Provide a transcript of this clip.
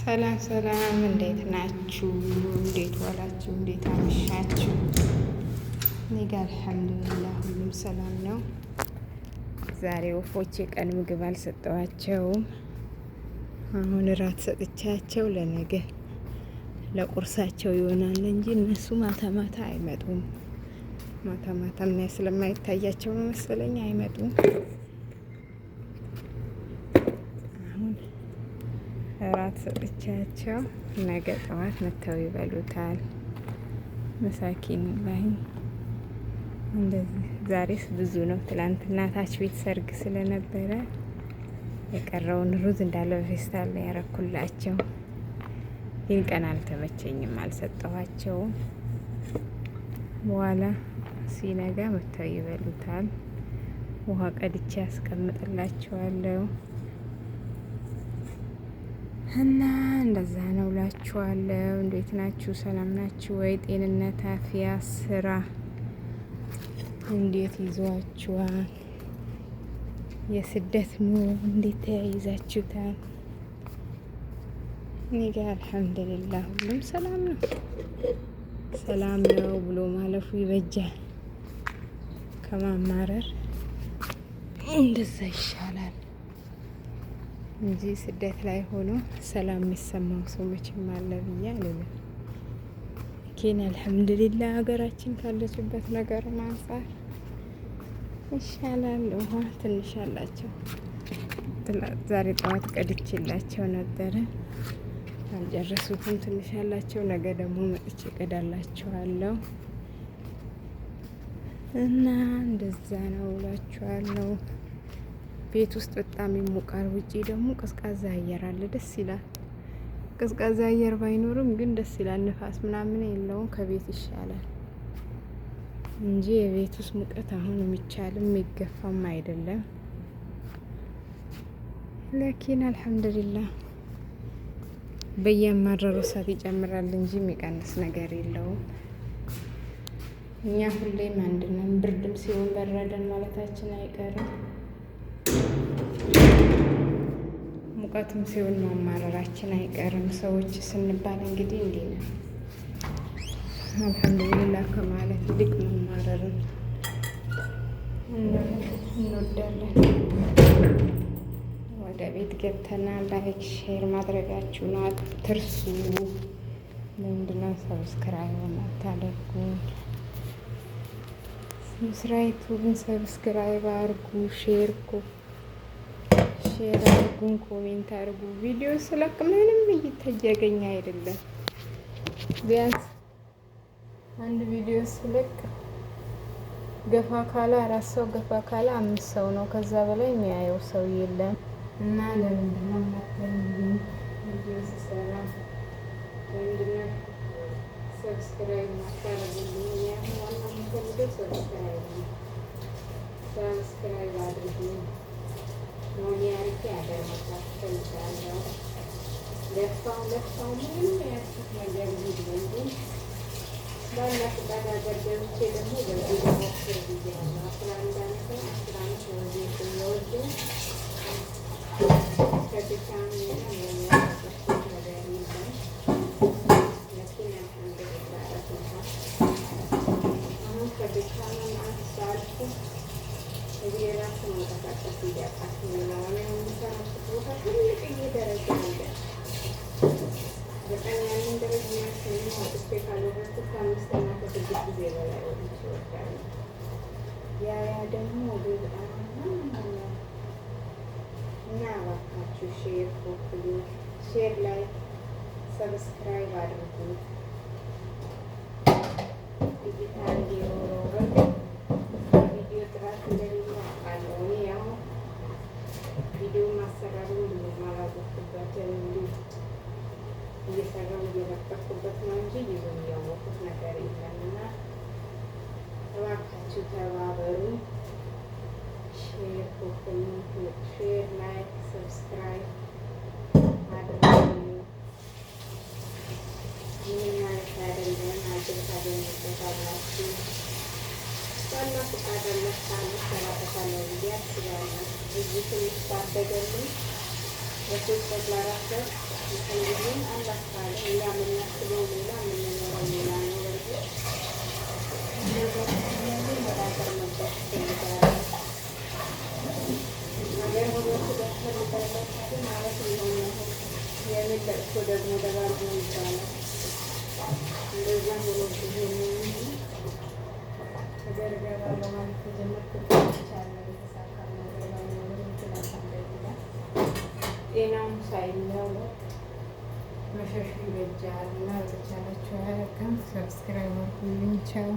ሰላም ሰላም፣ እንዴት ናችሁ? እንዴት ዋላችሁ? እንዴት አመሻችሁ? እኔ ጋ አልሐምዱሊላህ ሁሉም ሰላም ነው። ዛሬ ወፎች የቀን ምግብ አልሰጠዋቸውም። አሁን እራት ሰጥቻቸው ለነገ ለቁርሳቸው ይሆናል እንጂ እነሱ ማታ ማታ አይመጡም። ማታ ማታ ስለማይታያቸው ነው መሰለኝ አይመጡም። አሁን እራት ሰጥቻቸው ነገ ጠዋት መተው ይበሉታል። መሳኪን ላይ እንደዚህ ዛሬስ ብዙ ነው። ትላንትና ታች ቤት ሰርግ ስለነበረ የቀረውን ሩዝ እንዳለ በፌስታል ላይ ያረኩላቸው። ይህን ቀን አልተመቸኝም፣ አልሰጠኋቸውም። በኋላ ሲነጋ መተው ይበሉታል። ውሃ ቀድቼ ያስቀምጥላቸዋለሁ እና እንደዛ ነው እላችኋለሁ። እንዴት ናችሁ? ሰላም ናችሁ ወይ? ጤንነት፣ አፍያ፣ ስራ እንዴት ይዟችኋል? የስደት ኑሮ እንዴት ተያይዛችሁታል? እኔ ጋ አልሐምዱሊላህ ሁሉም ሰላም ነው። ሰላም ነው ብሎ ማለፉ ይበጃል ከማማረር፣ እንደዛ ይሻላል እንጂ ስደት ላይ ሆኖ ሰላም የሚሰማው ሰው መቼም አለ ብዬ አልልም። ግን አልሐምዱሊላህ ሀገራችን ካለችበት ነገር አንጻር ይሻላል። ውሃ ትንሽ አላቸው። ዛሬ ጠዋት ቀድቼላቸው ነበረ፣ አልጨረሱትም። ትንሽ አላቸው። ነገ ደግሞ መጥቼ እቀዳላችኋለሁ እና እንደዛ ነው እላችኋለሁ። ቤት ውስጥ በጣም ይሞቃል፣ ውጪ ደግሞ ቀዝቃዛ አየር አለ። ደስ ይላል። ቀዝቃዛ አየር ባይኖርም ግን ደስ ይላል። ንፋስ ምናምን የለውም። ከቤት ይሻላል እንጂ የቤት ውስጥ ሙቀት አሁን የሚቻልም የሚገፋም አይደለም። ለኪን አልሐምዱሊላህ በየማረሩ ሰዓት ይጨምራል እንጂ የሚቀንስ ነገር የለውም። እኛ ሁሌም አንድ ነን። ብርድም ሲሆን በረደን ማለታችን አይቀርም። ሙቀትም ሲሆን ማማረራችን አይቀርም። ሰዎች ስንባል እንግዲህ እንዲህ ነው። አልሐምዱሊላህ ከማለት ይልቅ መማረርን እንወዳለን። ወደ ቤት ገብተናል። Like share ማድረጋችሁን አትርሱ። ለምንድነው subscribe የማታደርጉን? ስራይቱን subscribe አርጉ፣ share share አርጉን፣ comment አርጉ። ቪዲዮ ስለቅ ምንም እይታ እያገኘ አይደለም። ቢያንስ አንድ ቪዲዮ ስለቅ ገፋ ካለ አራት ሰው፣ ገፋ ካለ አምስት ሰው ነው። ከዛ በላይ የሚያየው ሰው የለም። እና ለምንድነው የማታዩልኝ? ቪዲዮ ስሰራ ለምንድነው subscribe ማታደርጉልኝ? እኔ አሁን ዋና የምፈልገው subscribe ነው። Subscribe አድርጉ። ሞኒ አድርጌ ሀገር መግባት እፈልጋለሁ። ለፋው ለፋው ምንም ያልኩት ነገር የለም፣ ግን ባላ ፍቃድ ሀገር ገብቼ ደግሞ በዚህ ልሞክር ብያለሁ። 11 አመት ነው፣ 10 አመት ነው እዚህ የቆየሁት፣ ግን ከድካም ሌላ ምንም ያተረፍኩት ነገር የለም። ለኪን አልሐምዱሊላህ ረፊሃ አሁን ከድካምም ሳልኩ እዚህ የራሱ መንቀሳቀስ እያቃተኝ ነው። እኔ የምሰራበት ቦታ ትልቅዬ ደረጃ አለ። በቀን ያንን ደረጃ ስምንት ወጥቼ ካልወረድኩ ከአምስት እና ከስድስት ጊዜ በላይ ወጥቼ እወርዳለሁ። ያ ደግሞ በጣም እና እባካችሁ share copy፣ share፣ like፣ subscribe አድርጉ። እይታ እንዲኖረው። በርግጥ ቪዲዮ ጥራት እንደሌለው አውቃለሁ። እኔ ያው ቪዲዮ ማሰራሩን ብዙም አላወቅኩበትም። እንዲሁ እየሰራው እየለቀኩበት ነው እንጂ ብዙም እያወቅኩት ነገር የለም እና እባካችሁ ተባበሩ። Share copy፣ share፣ like፣ subscribe አድርጉ። ምንም ማለት አይደለም። አጅር ታገኙበታላችሁ። ባላ ፍቃድ አላህ ካለ እሰራበታለሁ ብዬ አስባለሁ። እዚህ ትንሽ ባደገልኝ ለ3 ወር ለ4 ወር እንትን ቢሆን ለምን ለቅሶ ደግሞ ደባል ነው ይባላል። እንደዛ ሆኖብኝ ነው እንጂ ሀገር እገባለሁ ማለት ከጀመርኩ ቆይቻለሁ። የተሳካ ነገር ባይኖርም ግን አልሐምዱሊላህ ጤናውም ሳይለወጥ መሸሹ ይበጃል እና በተቻላችሁ አቅም subscribe አድርጉልኝ። ቻው።